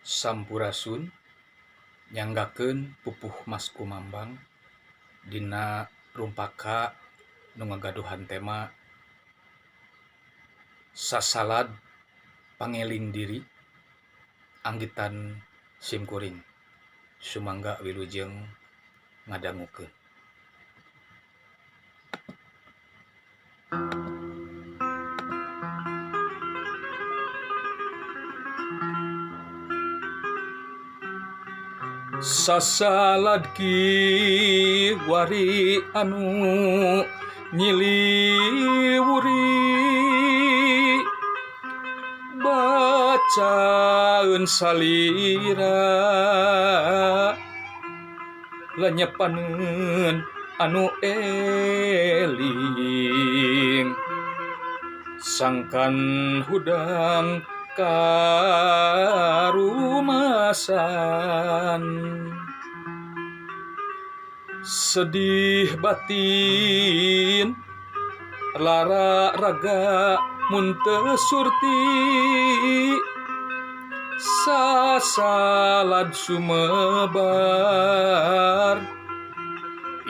Sampurasun nyanggakeun pupuh Maskumambang dina rumpaka nu ngagaduhan tema sasalad pangeling diri anggitan simkuring. Sumangga wilujeng ngadangukeun. Sasalad kiwari anu nyiliwuri bacaeun salira lenyepaneun anu eling sangkan hudang karumasan sedih batin lara raga mun teu surti sasalad sumebar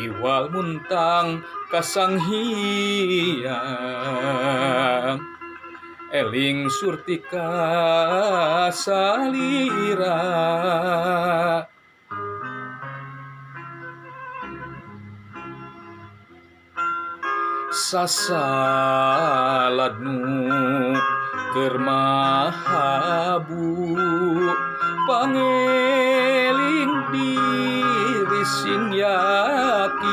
iwal muntang ka Sang Hyang eling surti ka salira. Sasalad nu keur mahabu pangeling diri sing yakin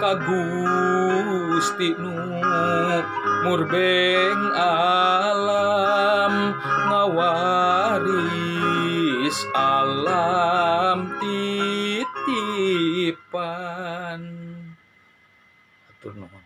ka Gusti nu murbeng alam ngawaris alam titipan. Hatur nuhun.